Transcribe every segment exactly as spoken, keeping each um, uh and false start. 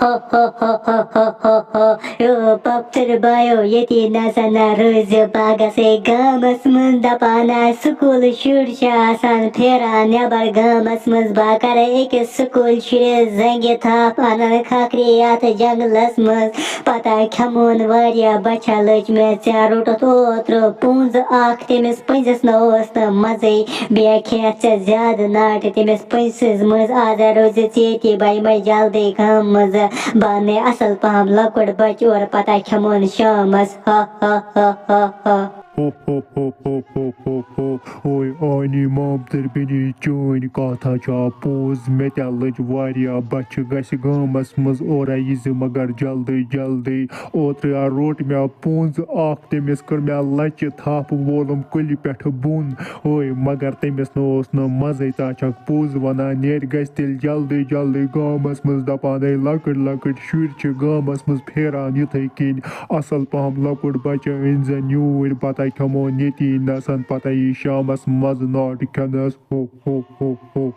ہو ہو ہو ہو ہو ہو ہو۔ یو پۄپھتٕر بایو، ییٚتی نسا نہ روٗزِ باغسٕے گامس منٛز۔ دپان آسہِ سکوٗل شُرۍ چھِ آسان پھیران نٮ۪بر گامس منٛز۔ بہٕ کرے أکِس سکوٗل شُرِس زنٛگہِ تھپھ، انان کھکھرِ یتھ جنگلس منٛز۔ پتہ کھٮ۪مون واریاہ بۄچھِ لٔج مےٚ، ژےٚ روٚٹُتھ اوترٕ پونٛزٕ اکھ، تٔمِس پٔنٛزِس نہ اوس نہٕ مزے۔ بیٚیہِ کھیٚتھ ژےٚ زیادٕ ناٹہِ تٔمِس پٔنٛزِس منٛز۔ آز روزِ ژٕ ییٚتی، بہٕ یِمے جلدی گامہٕ منٛز۔ بہٕ اَنَے اَصٕل پَہَم لۄکُٹ بَچہٕ اورٕ، پَتہٕ کھٮ۪مون شامَس۔ ہا ہا ہا ہا ہا۔ ہو ہو ہو ہو ہو ہو ہو۔ اوے آنی مامتٕر بیٚنی، چٲنۍ کَتھ ہا چھا پوٚز؟ مےٚ تہِ لٔج واریاہ بۄچھِ، گژھِ گامَس منٛز اورَے یہِ زِ مگر جلدی جلدی۔ اوترٕ ہا روٚٹ مےٚ پونٛزٕ اکھ، تٔمِس کٔر مےٚ لَچہِ تھپھ، وولُم کُلہِ پٮ۪ٹھٕ بۄن۔ اوے، مگر تٔمِس نہٕ اوس نہٕ مَزَے، ژٕ ہا چھَکھ پوٚز وَنان، نیرِ گژھِ تیٚلہِ جلدی جلدی گامَس منٛز، دَپان، ہے، لۄکٕٹۍ لۄکٕٹۍ شُرۍ چھِ گامَس منٛز پھیران یِتھَے کِنۍ، اَصٕل پَہَم لۄکُٹ بَچہٕ أنۍ زَن یوٗرۍ، پَتہٕ کھٮ۪مون ییٚتی نَسَن، پَتہٕ یی شامَس مَزٕ ناٹہٕ کھٮ۪نَس۔ ہو ہو ہو ہو۔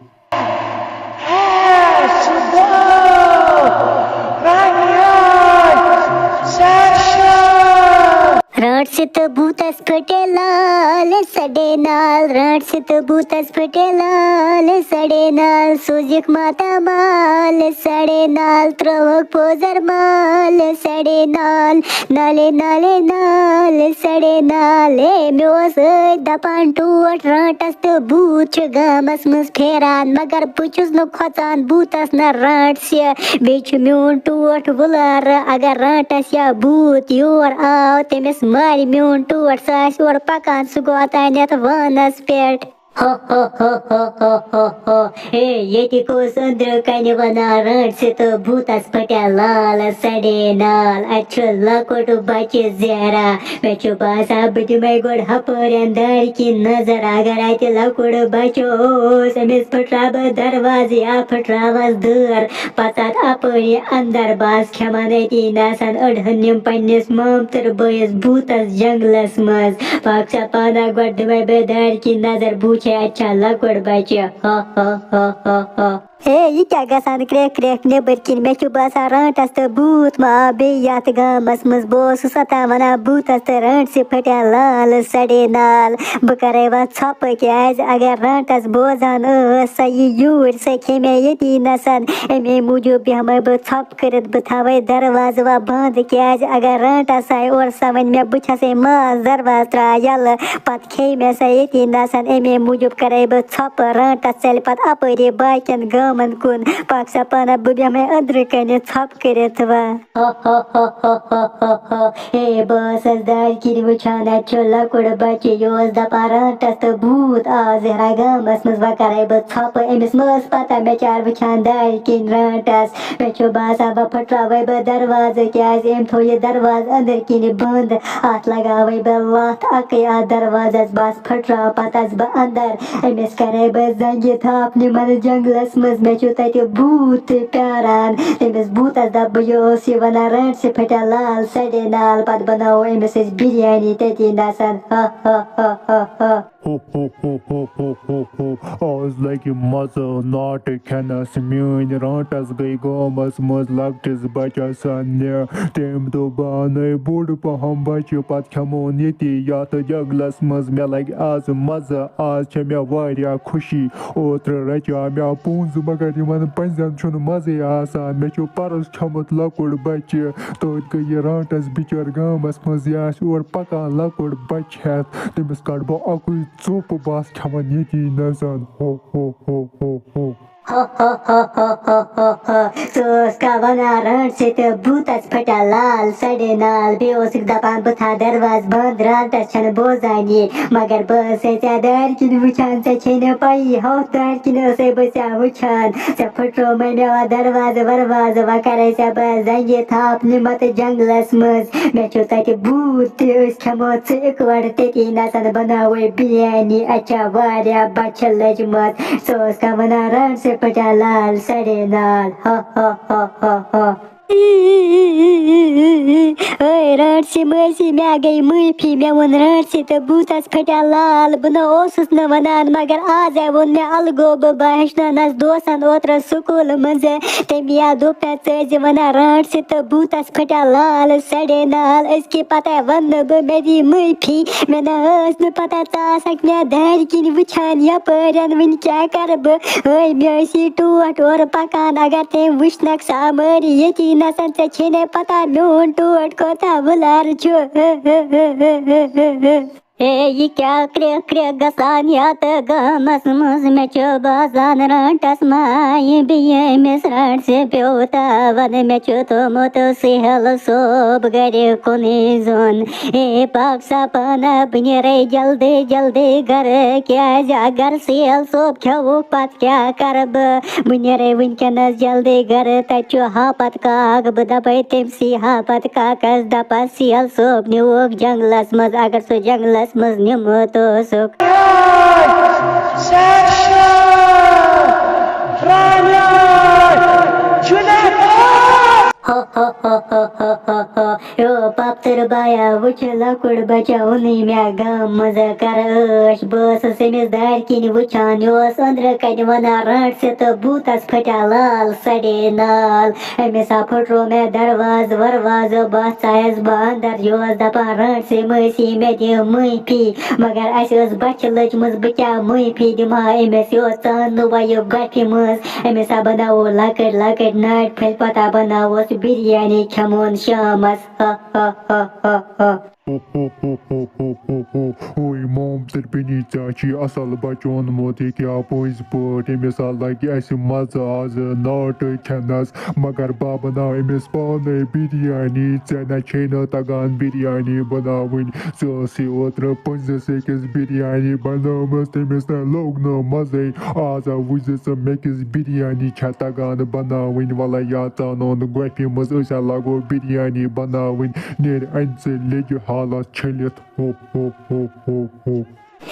رانٛٹسہِ تہٕ بھوٗتس پھٕٹے لال سڑے نال، رانٛٹسہِ تہٕ بھوٗتس پھٕٹے لال سڑے نال، سوٗزِکھ ماتامال سڑے نال، ترٛووُکھ پوزر مال سڑے نال، نالے نالے نال سڑے نال۔ ہے، مےٚ اوس أتھۍ دپان ٹوٹھ رانٛٹس تہٕ بھوٗت چھِ گامس منٛز پھیران، مگر بہٕ چھُس نہٕ کھۄژان بھوٗتس نہ رانٛٹسہِ۔ بیٚیہِ چھُ میون ٹوٹھ وُلارٕ، اگر رانٛٹس یا بھوٗت یور آو، تٔمِس مارِ میون ٹوٹھ، سُہ آسہِ اورٕ پکان، سُہ گوٚو اوٚتانٮ۪تھ وانس پٮ۪ٹھ۔ ہو ہو ہو ہو ہو ہو ہو۔ ہے، ییٚتہِ کُس أنٛدرٕ کنہِ ونان رانٛٹسہِ تہٕ بھوٗتس پھٹیا لال سڑے نال۔ اتہِ چھُ لۄکُٹ بچہِ زیرا۔ مےٚ چھُ باسان، بہٕ دِمے گۄڈٕ ہپٲرٮ۪ن دارِ کِنۍ نظر۔ اگر اتہِ لۄکُٹ بچہِ اوس، أمِس پھٕٹراوٕ بہٕ دروازٕ یا پھٕٹراوس دٲر۔ پتہٕ اتھ اپٲری اندر، بہٕ آسہٕ کھٮ۪وان أتی نسن أڑہن یِم پننِس مامتٕر بٲیِس بھوٗتس جنگلس منٛز۔ پاک سا پانا، گۄڈٕ دِمے بہٕ دارِ کِنۍ نظر، بہٕ وٕچھے اتہِ چھا لۄکُٹ بچہِ۔ ہا ہا ہا ہا ہا۔ ہے، یہِ کیٛاہ گژھان کرٛیکھ کرٛیکھ نیٚبٕرۍ کِنۍ؟ مےٚ چھُ باسان، رانٛٹس تہٕ بھوٗت ما آو بیٚیہِ یتھ گامس منٛز۔ بہٕ اوسُس اوٚتام ونان، بھوٗتس تہٕ رانٛٹسہِ پھٹیا لال سڑے نال۔ بہٕ کرے وۄنۍ ژھۄپہٕ، کیٛازِ اگر رانٛٹس بوزان ٲس، سۄ یی یوٗرۍ، سۄ کھیٚیہِ مےٚ ییٚتی نسن۔ اَمے موٗجوٗب بیٚہمے بہٕ ژھۄپہٕ کٔرِتھ، بہٕ تھاوے دروازٕ وۄنۍ بنٛد، کیٛازِ اگر رانٛٹس آیہِ اورٕ، سۄ ونہِ مےٚ، بہٕ چھسے ماس، دروازٕ ترٛاو یَلہٕ۔ پتہٕ کھیٚیہِ مےٚ سۄ ییٚتی نسن، اَمے موٗجوٗب کرے بہٕ ژھۄپہٕ۔ رانٛٹس ژَلہِ پتہٕ اپٲری باقین گامن کُن۔ پاک سا پانہ، بہٕ بیٚہمے أنٛدرٕ کنہِ ژھۄپہٕ کٔرِتھ وۄنۍ۔ ہو ہو ہو ہو ہو ہو ہو۔ ہے، بہٕ ٲسٕس دارِ کِنۍ وٕچھان، اَتہِ چھُ لۄکُٹ بچہِ، یہِ اوس دپان، رانٛٹس تہٕ بھوٗت آو زہرا گامس منٛز، وۄنۍ کرے بہٕ ژھۄپہٕ۔ أمِس مہ ٲس پتہ مےٚ کیٛاہ وٕچھان دارِ کِنۍ رانٛٹس۔ مےٚ چھُ باسان، بہٕ پھٕٹراوے بہٕ دروازٕ، کیٛازِ أمۍ تھوو یہِ دروازٕ أنٛدرۍ کِنۍ بنٛد۔ اتھ لگاوے بہٕ لتھ اکٕے اتھ دروازس، بس پھٕٹراو پتہٕ اژٕ بہٕ اندر۔ أمِس کرے بہٕ زنٛگہِ تھپھ، نِمن جنگلس منٛز، مےٚ چھُ تتہِ بھوٗت تہِ پیاران۔ تٔمِس بھوٗتس دپہٕ بہٕ، یہِ اوس یہِ ونان، رانٛٹسہِ پھٹیا لال سڑے نال، پتہٕ بناوو أمِس أسۍ بریانی تتی نسن۔ ہا ہا ہا ہا ہا۔ ہو ہو ہو ہو ہو ہو ہو۔ آز لگہِ مزٕ ناٹہٕ کھٮ۪نس۔ میٲنۍ رانٛٹس گٔے گامس منٛز لۄکٹِس بچس سننہِ۔ تٔمۍ دوٚپ، بہٕ انَے بوٚڑ پہم بچہِ، پتہٕ کھٮ۪مون ییٚتی یتھ جنگلس منٛز۔ مےٚ لگہِ آز مزٕ، آز چھےٚ مےٚ واریاہ خوشی۔ اوترٕ رچیو مےٚ پونٛزٕ، مگر یِمن پنٛزٮ۪ن چھُنہٕ مزے آسان۔ مےٚ چھُ پرُس کھیوٚمُت لۄکُٹ بچہِ۔ توتہِ گٔے یہِ رانٛٹس بِچٲر گامس منٛز، یہِ آسہِ اورٕ پکان لۄکُٹ بچہِ ہٮ۪تھ، تٔمِس کڑٕ بہٕ اکُے ژوٚپ، بہٕ آسہٕ کھٮ۪وان ییٚتی نسن۔ ہو ہو ہو ہو ہو۔ ہو ہو ہو ہو ہو ہو ہو۔ ژٕ اوسکھا ونان، رانٛٹسہِ تہٕ بھوٗتس پھٹیا لال سڑے نال، بیٚیہِ اوسُکھ دپان، بہٕ تھاو دروازٕ بنٛد، رانٛٹس چھنہٕ بوزانی۔ مگر بہٕ ٲسے ژےٚ دارِ کِنۍ وٕچھان، ژےٚ چھے نہٕ پَیی، ہۄتھ دارِ کِنۍ ٲسے بہٕ ژےٚ وٕچھان۔ ژےٚ پھٕٹروومَے مےٚ وۄنۍ دروازٕ وروازٕ، وۄنۍ کَرَے ژےٚ بہٕ زنٛگہِ تھپھ نِمَتھ جنٛگلَس منٛز۔ مےٚ چھُ تَتہِ بھوٗت تہِ، أسۍ کھٮ۪مو ژٕ اِکوَٹہٕ تٔتی نَسَن، بَناوَے بِریانی۔ اَتہِ چھا واریاہ بۄچھِ لٔجمٕژ۔ سُہ اوس کانٛہہ وَنان، رانٛٹسہِ پھٕٹیا لال سڑے نال۔ ہا ہا ہا ہا ہا۔ رانٛٹسہِ مٲسی، مےٚ گٔے معٲفی، مےٚ ووٚن رانٛٹسہِ تہٕ بوٗتَس پھٹیٛا لال۔ بہٕ نہ اوسُس نہٕ وَنان، مگر آزے ووٚن مےٚ الگو۔ بہٕ، بہٕ ہیٚچھنٲونَس دوسَن اوترٕ سکوٗل منٛزٕ۔ تٔمۍ یا دوٚپ مےٚ، ژٕ ٲسۍ زِ وَنان رانٛٹسہِ تہٕ بوٗتَس پھٹیٛا لال، سڑے نال۔ أزکہِ پَتَے وَنہٕ نہٕ بہٕ، مےٚ دی معٲفی۔ مےٚ نہ ٲس نہٕ پَتہ ژٕ آسَکھ مےٚ دارِ کِنۍ وٕچھان یَپٲرٮ۪ن۔ وٕنہِ کیٛاہ کَرٕ بہٕ؟ ہٲے، مےٚ ٲسی ٹوٹھ اورٕ پَکان، اگر تٔمۍ وٕچھنَکھ سامٲری ییٚتی نَسَن، ژےٚ چھے نَے پَتہ میون ٹوٹھ کوتاہ وُلار چھُ۔ اے، یہِ کیٛاہ کرٛٮ۪کھ کرٛٮ۪کھ گژھان یَتھ گامَس منٛز؟ مےٚ چھُ باسان رانٛٹَس ما یہِ بیٚیہِ أمِس رانٛٹسہِ پیوٚو تاوَن۔ مےٚ چھُ تھوٚمُت سہیل صٲب گَرِ کُنُے زوٚن۔ اے پاک سا پانہ، بہٕ نیرے جلدی جلدی گرٕ، کیازِ اگر سہیل صٲب کھیوٚوُکھ پتہٕ کیٛاہ کرٕ بہٕ؟ بہٕ نیرے وٕنکیٚنس جلدی گرٕ، تتہِ چھُ ہاپت کاک۔ بہٕ دپے تٔمسٕے ہاپت کاکس، دپس سہیل صٲب نیوٗکھ جنگلس منٛز، اگر سُہ جنگلس منٛز نِمُت اوسُکھ۔ ہو ہو ہو ہو ہو ہو ہو۔ ہیو پۄپتٕر بایا، وٕچھ لۄکُٹ بچہ اوٚنُے مےٚ گامہٕ منٛز، کر عٲش۔ بہٕ ٲسٕس أمِس دارِ کِنۍ وٕچھان، یہِ اوس أنٛدرٕ کنہِ ونان رانٛٹسہِ تہٕ بوٗتس پھٹیٛا لال سڑے نال۔ أمِس ہا پھٕٹرو مےٚ دروازٕ وروازٕ، بس ژایس بہٕ اندر۔ یہِ اوس دپان، رانٛٹسہِ مٲسی، مےٚ دِ معٲفی، مگر اسہِ ٲس بچھِ لٔجمٕژ، بہٕ کیٛاہ معٲفی دِمہٕ ہا أمِس؟ یہِ اوس ژاننہٕ وۄنۍ گۄپھِ منٛز۔ أمِس ہا بناوو لۄکٕٹۍ لۄکٕٹۍ ناٹہِ پھٔلۍ، پتہٕ ہا بناووس بریانی کھٮ۪مون شامس۔ ہا ہا ہا ہا ہا۔ اوے مامتٕر بیٚنی، ژےٚ چھُے اصل بچہٕ اوٚنمُت، یہِ کیٛاہ پٔزۍ پٲٹھۍ؟ أمِس ہا لگہِ اسہِ مزٕ آز ناٹہٕ کھٮ۪نس، مگر بہٕ بناو أمِس پانے بریانی۔ ژےٚ نہ چھے نہٕ تگان بریانی بناوٕنۍ۔ ژےٚ ٲسٕے اوترٕ پٔنٛزِس أکِس بریانی بنٲومٕژ، تٔمِس نہ لوٚگ نہٕ مزے۔ آز ہا وٕچھ زِ ژٕ مےٚ کِژھ بریانی چھےٚ تگان بناوٕنۍ۔ وَلہٕ یا ژٕ اَنون گۄپھِ منٛز، أسۍ ہا لاگو بریانی بناوٕنۍ۔ نیرِ اَنہِ ژٕ لیٚجہِ حالس چھٔلِتھ۔ ہو، ہو، ہو، ہو، ہو۔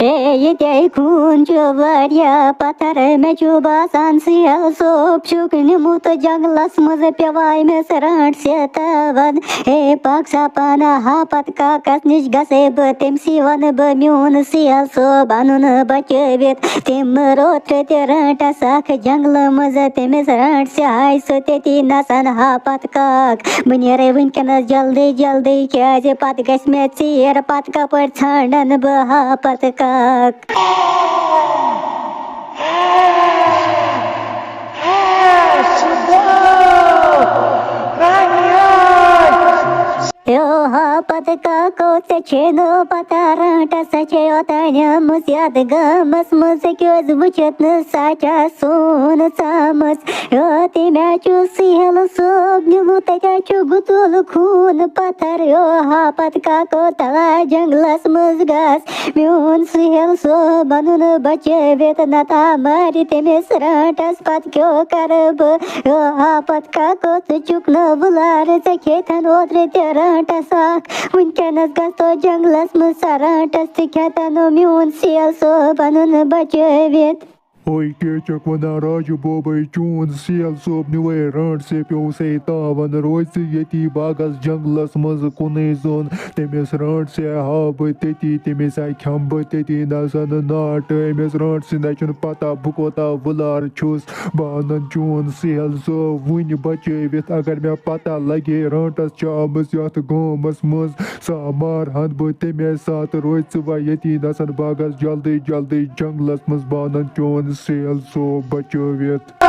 ہے، ییٚتے خوٗن چھُ واریاہ پتھر، مےٚ چھُ باسان سہیل صٲب چھُکھ نیوٗمُت جنگلس منٛز، پیوٚو أمِس رانٛٹسہِ تاوَن۔ ہے، پاک سا پانہ، ہاپت کاکس نِش گژھے بہٕ، تٔمسٕے ونہٕ بہٕ میون سہیل صٲب اَنُن بچٲوِتھ۔ تٔمۍ مٲر اوترٕ تہِ رانٛٹس اکھ جنگلہٕ منٛز، تٔمِس رانٛٹسہِ ہایہِ سُہ تٔتی نَسَن ہاپت کاک۔ بہٕ نیرے وٕنکیٚنَس جلدی جلدی، کیٛازِ پتہٕ گژھِ مےٚ ژیر، پتہٕ کپٲرۍ ژھانٛڈن بہٕ ہاپت کاک؟ یو ہاپت کاکو، ژےٚ چھے نہٕ پتہ، رانٛٹس چھے اوتانۍ آمٕژ یتھ گامس منٛز، ژےٚ کیٛازِ وٕچھتھ نہٕ سۄ چھا سون ژامٕژ؟ یو تٔمۍ ہا چھُ سہیل صٲب نیوٗمُت، تتہِ ہا چھُ گُتُل خوٗن پتھر۔ یو ہاپت کاکو، تلا جنگلس منٛز گژھ، میون سہیل صٲب اَنُن بچٲوِتھ، نتہٕ مارِ تٔمِس رانٛٹس، پتہٕ کیٛاہ کرٕ بہٕ؟ یو ہاپت کاکو، ژٕ چھُکھ نہٕ وُلارٕ، ژےٚ کھیٚتن اوترٕ تہِ رانٛٹس اکھ۔ وٕنکیٚنس گژھو جنگلس منٛز سۄ رانٛٹس تہِ کھیٚتن، میون سہیل صٲب اَنُن بچٲوِتھ۔ اوے کیٛاہ چھکھ ونان راجہٕ بوبے، چون سہیل صٲب نیوے رانٛٹسہِ، پیوٚو سے تاون، روزِ ژٕ ییٚتی باغس جنگلس منٛز کُنُے زوٚن۔ تٔمِس رانٛٹسہِ ہاو بہٕ تٔتی، تٔمِس ہا کھٮ۪مہٕ بہٕ تٔتی نسن ناٹہٕ۔ أمِس رانٛٹسہِ نہ چھُنہٕ پتہ بہٕ کوتاہ وُلار چھُس۔ بہٕ انن چون سہیل صٲب وُنہِ بچٲوِتھ۔ اگر مےٚ پتہ لگہِ ہے رانٛٹس چھِ آمٕژ یتھ گامس منٛز، سۄ مارہن بہٕ تمے ساتہٕ۔ روزِ ژٕ وۄنۍ ییٚتی نسن باغس جلدی جلدی جنگلس منٛز، بہٕ انن چون سہیل صٲب بچٲوِتھ۔